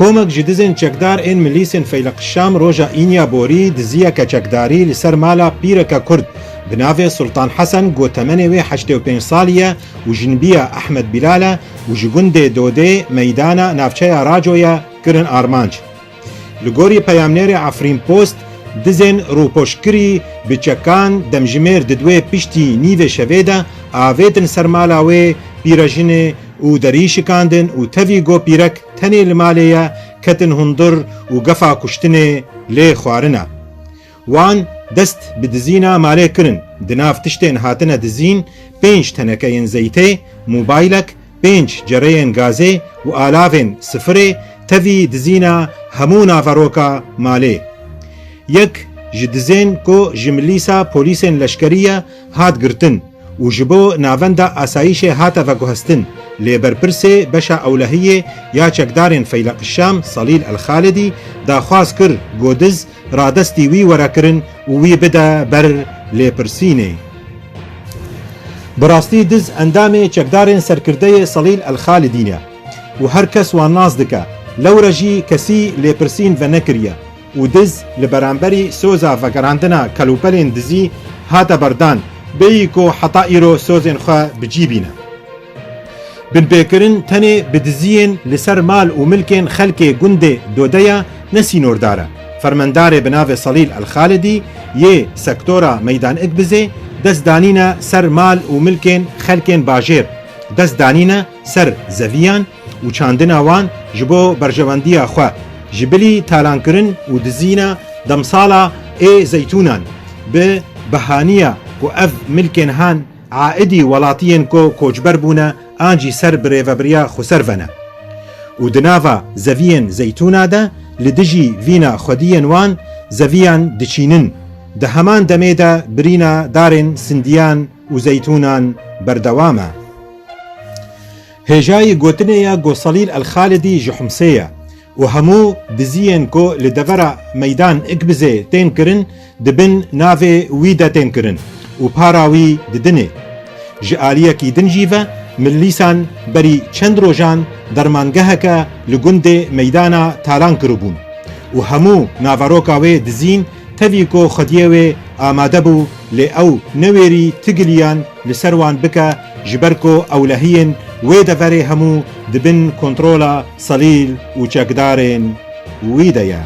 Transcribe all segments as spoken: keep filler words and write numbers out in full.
Komek ji dizên çekdar ên milîsên Feyleq Şam roja Înya Borî diziyeke çekdarî li ser mala pîreke Kurd bi navê Sultan Hesen ku temenê wê heştê û pênc salî ye û jinibiya Ehmed Bilal e û ji gundê Dodê meydana navçeya Racoye kirin armanc. Li gorî peyamnêrê Efrîn Post, dizên rûpoşkirî bi çekan demjimêr di duê piştî nîvê şevê de avêtin ser mala wê pîrejinê û derî şikandin û tevî ku pîrek tenê li malê ye, ketin hundir û gefa kuştinê lê xwarine. Wan dest bi dizîna malê kirin. Di nav tiştên hatine dizîn pênc tenekeyên zeytê, mobaylek, pênc cereyên gazê û alavên sifirê tevî dizîna hemû naveroka malê. Yek ji dizên ku ji milîsa polîsên leşkerî ye hat girtin û ji bo navenda asayîşê hate veguhestin, lê berpirsê beşa ewlehiyê ya çekdarên Feyleq Şam Salîl El Xalidî daxwaz kir ku diz radestî wî were kirin û wî bide ber lêpirsînê. Bi rastî diz endamê çekdarên serkirdeyê Salîl El Xalidî ne û her kes wan nas dike. Lewre jî kesî lêpirsîn venekiriye û diz li beramberî soza vegerandina kelûpelên dizî hate berdan, bêyî ku heta îro sozên xwe bi cî bîne. Binpêkirin tenê bi diziyên li ser mal û milkên xelkê gundê Dodeya ne sînordar e. Fermendarê bi navê Salîl El Xalidî yê sektora Meydan Ikbizê dest danîne ser mal û milkên xelkên bajêr, dest danîne ser zeviyan û çandina wan ji bo berjewendiya xwe, ji bilî talankirin û dizîna demsala ê zeytûnan bi behaniya ku ev milkên han aidî welatiyên ku koçber bûne an jî ser birêvebiriya xweser ve ne. Û di nava zeviyên zeytûna de li dijî vîna xwediyên wan zeviyan diçînin. Di heman demê de birîna darên sindiyan û zeytûnan berdewam e. Hêjayî gotinê ye ku Salîl El Xalidî ji Humsê ye û hemû diziyên ku li devera Meydan Ikbizê tên kirin, di bin navê wî de tên kirin û para wî didinê. Ji aliyekî din jî ve milîsan berî çend rojan dermangeheke li gundê Meydana talan kiribûn û hemû naveroka wê dizîn, tevî ku xwediyê wê amade bû, lê ew newêrî ti giliyan li ser wan bike, ji ber ku ewlehiyên wê deverê hemû di bin kontrola Salîl û çekdarên wî de ye.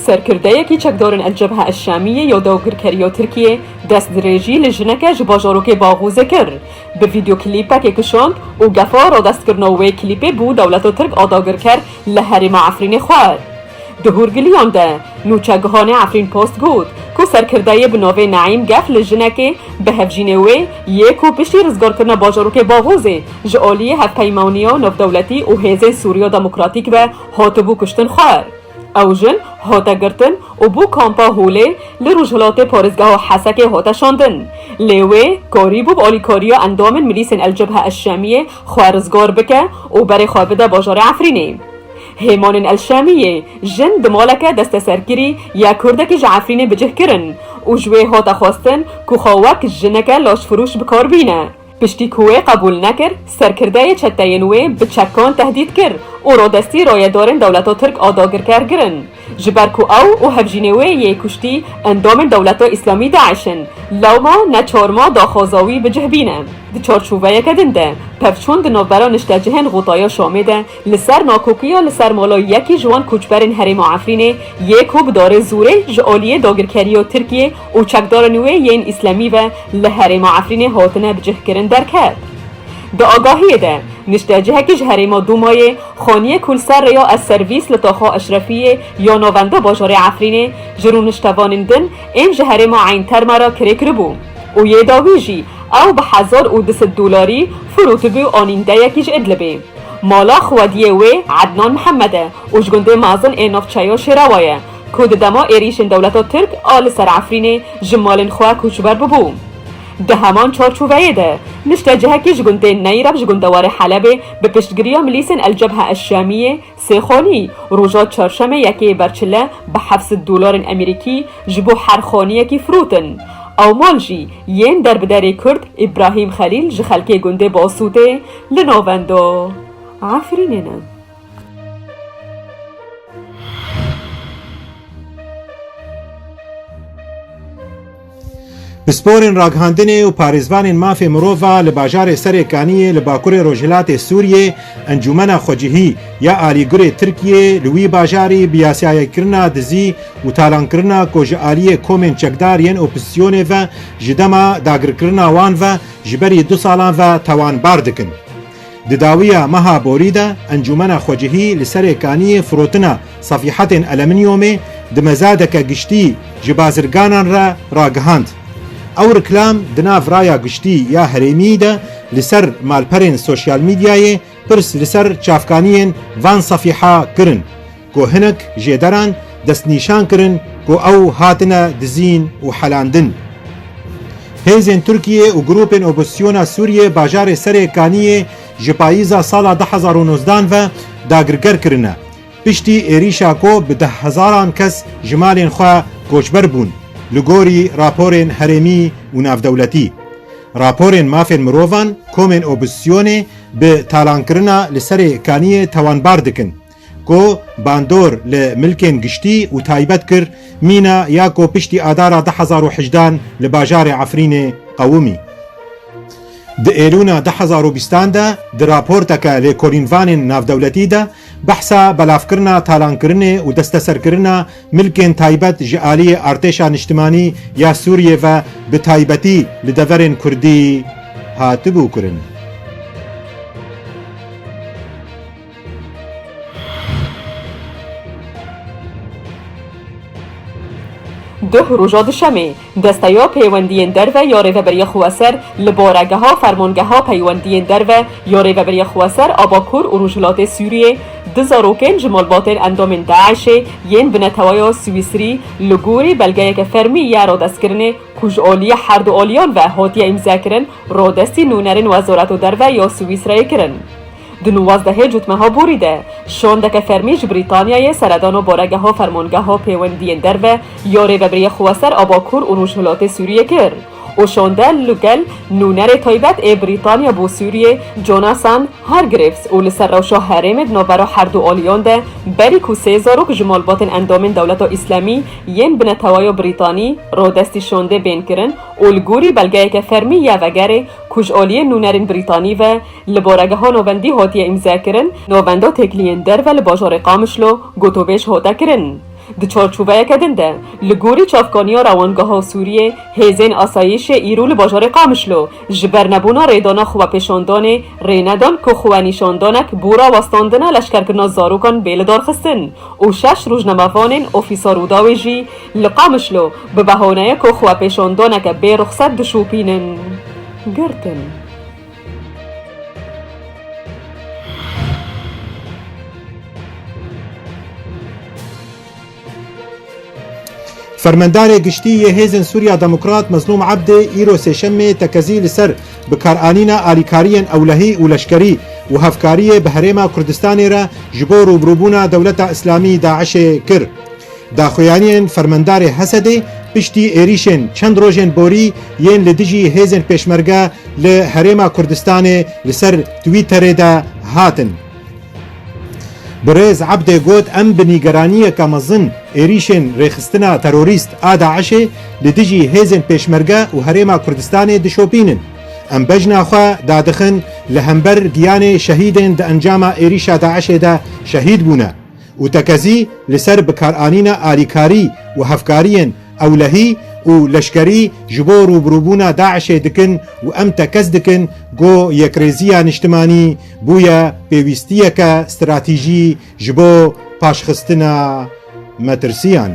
Serkirdeyekî çekdarên El Cebhe El Şamiyê ya dagirkeriya Tirkiyê destdirêjî li jineke ji bajarokê Baxûzê kir. Bi vîdeoklîpekê kişand û gefa radestkirina wê klîpê bû dewleta Tirk a dagirker li herêma Efrînê xwar. Di hûrgiliyan de, nûçegihanê Efrîn Post got ku serkirdeyê bi navê Neîm Gef li jinekê bi hevjînê wê yê ku piştî rizgarkirina bajarokê Baxûzê ji aliyê hevpeymaniya navdewletî û hêzên Sûriya Demokratîk ve hatibû kuştin xwar. Ew jin hate girtin û bû kampa Holê li rojhilatê parêzgeha Hesekê hate şandin. Lê wê karîbû bi alîkariya endamên milîsên El Cebhe El Şamiyê xwe rizgar bike û berê xwe bide bajarê Efrînê. Hêmanên El Şamiyê jin di maleke desteserkirî ya Kurdekî ji Efrînê bi cih kirin û ji wê hate xwestin ku xwe wek jineke laşfirûş bi kar bîne. Piştî ku wê qebûl nekir, serkirdeyê çeteyên wê bi çekan tehdît kir û radestî rayedarên dewleta Tirk a dagirker kirin. Ji ber ku ew û hevjînê wê yê kuştî endamên dewleta Îslamî DAIŞ in, lewma neçar ma daxwaza wî bi cih bîne. Di çarçoveyeke din de, pevçûn di navbera niştecihên Xotaya Şamê de li ser nakokiya li ser mala yekî ji wan koçberên herêma Efrînê yê ku bi darê zorê ji aliyê dagirkeriya Tirkiyê û çekdarên wê yên Îslamî ve li herêma Efrînê hatine bicihkirin derket. Di agahiyê de, niştecihekî ji herêma Dûmayê xaniyê ku li ser rêya Es Servîs li taxa Eşrefiyê ya navenda bajarê Efrînê ji rûniştevanên din ên ji herêma Eyn Terme re kirê kiribû û yê dawî jî ew bi hezar û du sed dolarî firotibû anîndeyekî ji Idlibê. Mala xwediyê wê Ednan Mihemed e û ji gundê mezin ê navçeya Şêrewa ye ku di dema êrîşên dewleta Tirk a li ser Efrînê ji malên xwe koçber bibû. Di heman çarçoveyê de, niştecihekî ji gundê Neyreb ji gundewarê Helebê bi piştgiriya milîsên El Cebhe El Şamiyê sê xanî roja çarşemê yekê berçile bi heft sed dolarên Amerîkî ji bo her xaniyekî firotin. Ewmal jî yên derbiderê Kurd Îbrahîm Xelîl ji xelkê gundê Basûtê li navenda Efrînê ne. Pisporên ragihandinê û parêzvanên mafê mirova li bajarê Serê Kaniyê li bakurê rojhilatê Sûriyê Encûmena Xwecihî ya Alîgurê Tirkiyê li wî bajarî bi yasayekirina dizî û talankirina ku ji aliyê komên çekdar yên opozîsyonê ve ji dema dagirkirina wan ve ji berî du salan ve tawanbar dikin. Di dawiya meha borî de Encûmena Xwecihî li Serê Kaniyê firotina safîhetên alumînyomê di mezadeke giştî ji bazirganan re ragihand. Ew riklam di nav raya giştî ya herêmî de li ser malperên sosyal medyayê pirs li ser çavkaniyên van safîha kirin, ku hinek jêderan destnîşan kirin ku ew hatine dizîn û helandin. Hêzên Tirkiyê û grûpên opozîsyona Sûriyê bajarê Serê Kaniyê ji payîza sala du hezar û nozdan ve dagirker kirine. Piştî êrîşa ku bi deh hezaran kes ji malên xwe koçber bûn, li gorî raporên herêmî û navdewletî. Raporên mafên mirovan komên opozîsyonê bi talankirina li Serê Kaniyê tawanbar dikin, ku bandor li milkên giştî û taybet kir, mîna ya ku piştî adara du hezar û hejdan li bajarê Efrînê qewimî. Di Êlûna du hezar û bîstan de di raporteke lêkolînvanên navdewletî de behsa belavkirina talankirinê û desteserkirina milkên taybet ji aliyê Artêşa Niştimanî ya Sûriyê ve bi taybetî li deverên Kurdî hatibû kirin. Duh roja duşemê, Desteya Pêwendiyên Derve ya Rêveberiya Xweser li baregeha Fermangeha Peywendiyên Derve ya Rêveberiya Xweser a Bakur û Rojhilatê Sûriyê du zarokên ji malbatên endamên DAIŞê yên binetewaya Swîsrî li gorî belgeyeke fermî ya radestkirinê ku ji aliyê her du aliyan ve hatiye îmzekirin, radestî nûnerên Wezareta Derve ya Swîsreyê kirin. Di nûwazdehê cotmeha borî de şandeke fermî ji Brîtanyayê seredana baregeha Fermangeha Pêwendiyên Derve ya Rêveberiya Xweser a Bakur û Rojhilatê Sûriyê kir û şande li gel nûnerê taybet ê Brîtanya bo Sûriyê Jonathan Hargreaves û li ser rewşa herêmê di navbera her du aliyan de berî ku sê zarok ji malbatên endamên Dewleta Îslamî yên binetewaya Brîtanî radestî şandê bên kirin û li gorî belgeyeke fermî ya vegerê ku ji aliyê nûnerên Brîtanî ve li baregeha navendî hatiye îmzekirin, navenda têkiliyên derve li bajarê Qamişlo gotûbêj hate kirin. Di çarçoveyeke din de, li gorî çavkaniya rewangeha Sûriyê, hêzên asayîşê îro li bajarê Qamişlo ji ber nebûna rêdana xwepêşandanê rê nedan ku xwenîşandanek bo rawestandina leşkerkirina zarokan bê lidarxistin û şeş rojnamevanên Ofîsa Rûdawê jî li Qamişlo bi behaneyê ku xwepêşandaneke bê ruxset dişopînin, girtin. Fermendarê giştî yê Hêzên Sûriya Demokrat Mezlûm Ebdê îro sêşemê tekezî li ser bikaranîna alîkariyên ewlehî û leşkerî û hevkariyê bi Herêma Kurdistanê re ji bo rûbirûbûna Dewleta Îslamî DAIŞê kir. Daxuyaniyên fermendarê Hesedê piştî êrîşên çend rojên borî yên li dijî hêzên pêşmerge li Herêma Kurdistanê li ser Twitterê de hatin. Birêz Ebdê got, em bi nîgeraniyeke mezin êrîşên rêxistina terorîst a DAIŞê li dijî hêzên pêşmerge û Herêma Kurdistanê dişopînin. Em bejna xwe dadixin li hember giyanê şehîdên di encama êrîşa DAIŞê de şehîd bûne. Û tekezî li ser bikaranîna alîkarî û hevkariyên ewlehî û leşkerî ji bo rûbirûbûna DAIŞê dikin û em tekez dikin ku yekrêziya niştimanî bûye pêwîstiyeke stratejî ji bo paşxistina metirsiyan.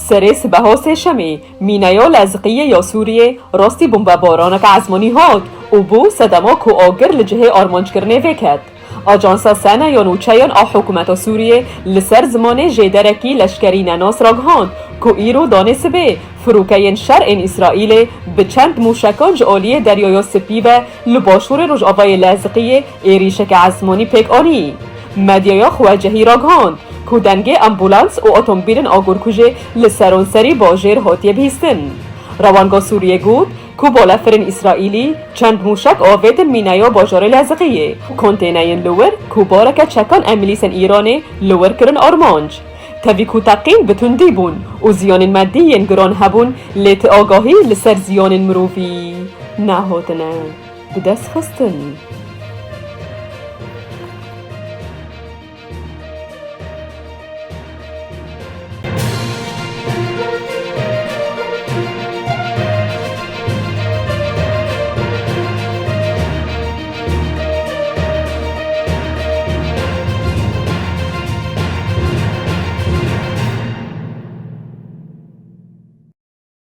Serê sibeha sêşemê, mîneya Lezqiyê ya Sûriyê rastî bombebaraneke ezmanî hat û bû sedema ku agir li cihê armanckirinê vêket. Ajansa SENA ya nûçeyan a hikûmeta Sûriyê li ser zimanê jêderekî leşkerî nenas ragihand ku îro danê sibê firokeyên şer ên Îsraîlê bi çend mûşekan ji aliyê Deryaya Spî ve li başûrê rojavayê Lezqiyê êrîşeke ezmanî pêk anî. Medyaya xwecihî ragihand ku dengê ambulans û otomobîlên agurkujê li seronserî bajêr hatiye bihîstin. Rewanga Sûriyê got ku balefirên Îsraîlî çend mûşek avêtin mîneya bajarê Leziqiyê. Kontêneyên li wir ku bareke çekan emîlîsên Îranê li wir kirin armanc. Tevî ku teqîn bi tundî bûn û ziyanên medî yên giran hebûn, lê ti agahî li ser ziyanên mirovî nehatine bidestxistin.